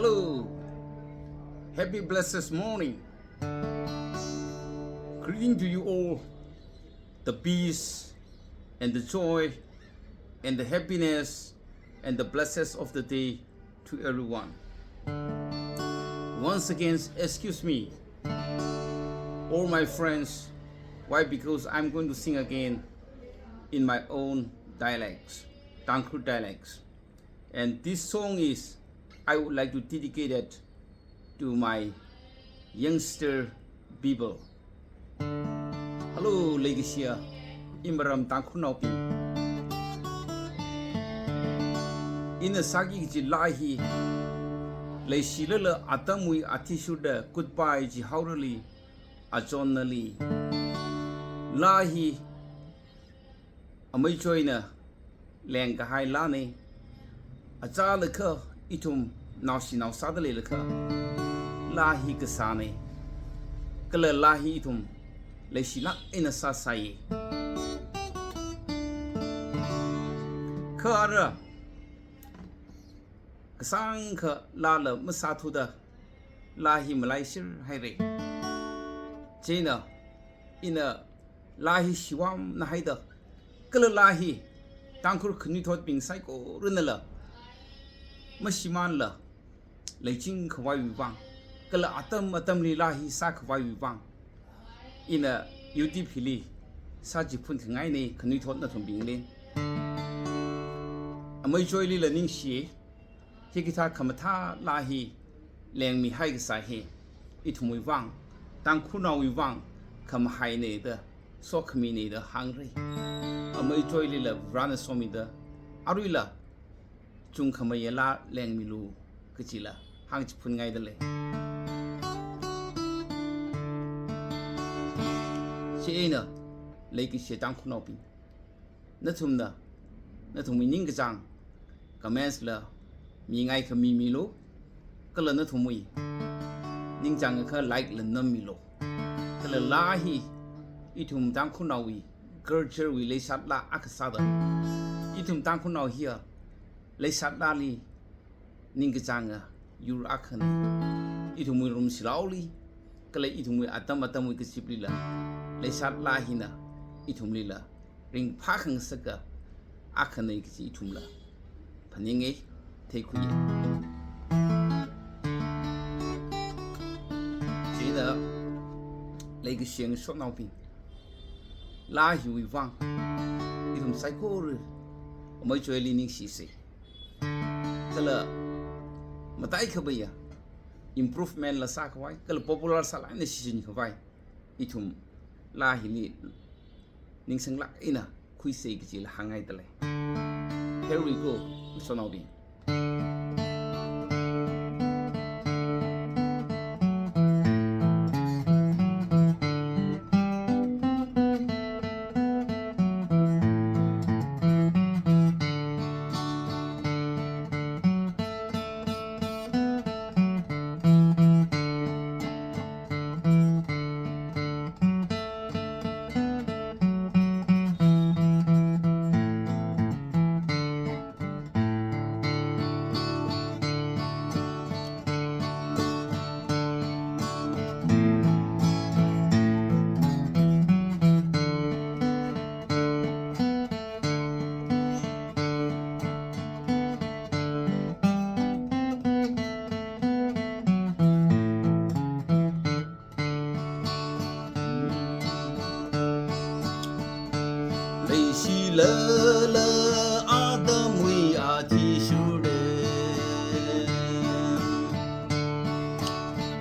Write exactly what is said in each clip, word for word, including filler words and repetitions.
Hello. Happy blessed morning. Greeting to you all the peace and the joy and the happiness and the blessings of the day to everyone. Once again, excuse me, all my friends. Why? Because I'm going to sing again in my own dialects, Tangkhul dialects. And this song is, I would like to dedicate it to my youngster people. Hello, leikashiya imaram Tangkhulnaobing. Ina sāki kaji laa hi, leishilala atamwui athishurda goodbye jihaorali, achonnali. Laa hi amei Joyna lengkahai laanei. Achālakha ithum naoshi naosāda leilakha, laa hi kasānei. Kala laa hi ithum leishilāk eina sāsai. Kha ara kasāngkha laala masāthuda, laa hi malaishir hairei. Chieina ina laa hi shivāmna haida, kala laa hi Tangkhul khanuithotbing saikoranala mashimānla leiching khavaiwui vang, kala atam atamli laa hi sākhavaiwui vang, ina YouTube hili sāchiphun khangainei khanuithot nathumbingli. Amei Joylila ningshi, hikathā khamathā laa hi lengmihai kasā hi ithumwui vang, Tangkhulnaowui vang khamahainei da, sokhaminei da hāngrei. Amei Joylila Varena somida, aruila chungkhamayā laa lengmilu kajila hāngchiphun ngaidalei. Chieina leikashi Tangkhulnaobing, nathumna nathumwui ningkachāng comments la mingaikha mimilu, kala nathumwui ningchāngakha like la nammilu. Kala laa hi ithum Tangkhulnaowui culture wui leishat laa akha sāda, ithum Tangkhulnao hiya leishat laali ningkachānga yur akhanei. Ithumwui rumshilaoli kala ithumwui atam atamwui kaziplila leishat laa hina ithumlila ringphākhangasaka akhanei kaji ithumla phaningei, theikhuiya. Chieina leikashi ngasotnaobing, laa hiwui vang ithum saikora Amei Joyli ningshisei. Kala mataikhavaiya improvement la sākhavai, kala popular sālāk eina shichin khavai, ithum laa hili ningsanglāk eina khuisei kajila hāngngaidalei. Here we go, ngasotnaobing. Leishilala atamwui athishurda,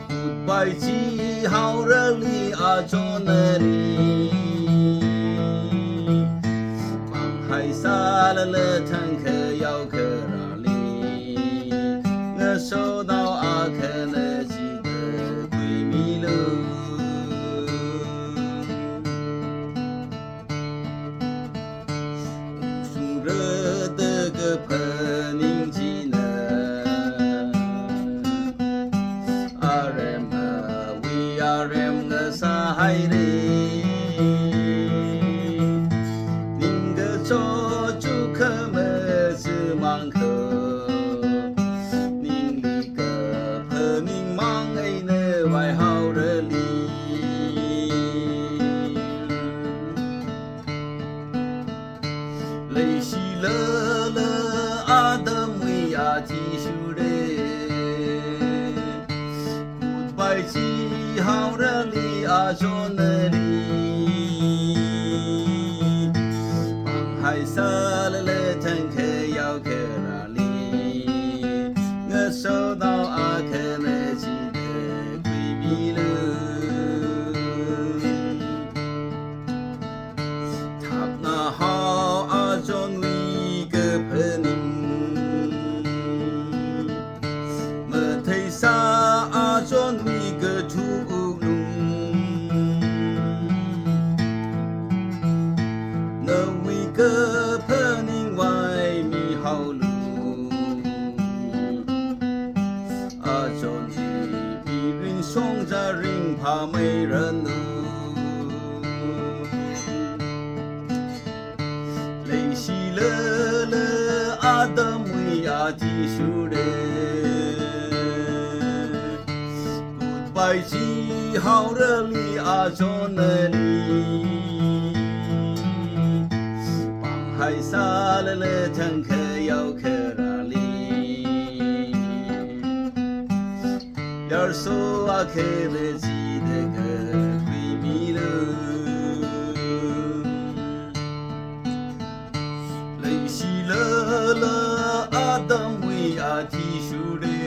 goodbye jihaorali achonnali, pānghaisālala thangkhayao kharāli, ngasotnao akhana chida khuimilu. Ungshungra da kaphaning china, aremawui arem ngasāhairei. Ningkachot chukkhama chimang kho, ningli ka achonali, pānghaisālala thangkhayao kharāli, ngasotnao akhana chida khuimilu. Thapnahao achonwui kaphaning, matheisā achonwui kathuklung, nawui kaphaning vaimihaolu. Achon hi mirin shongza ringphāmeiranu. Leishilala atamwui athishurda, goodbye chihaorali achonali, pānghaisālala thangkhayao kharāli, yarso akhana chida khuimilu. Leishilala atamwui athishurda,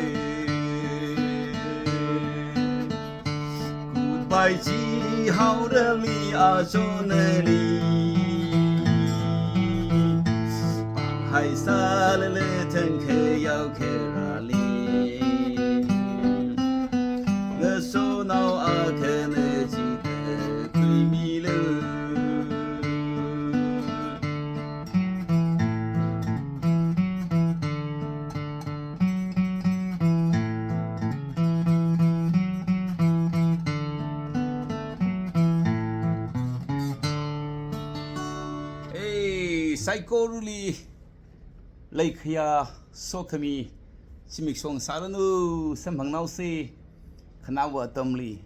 goodbye chihaorali achonali, pānghaisālala thangkhayao kharāli, ngasotnao akhana chida khuimilu. Ei, saikorali leikhayā sokhami zimiksho sāranu, samphangnaosa, khanaowa atamli.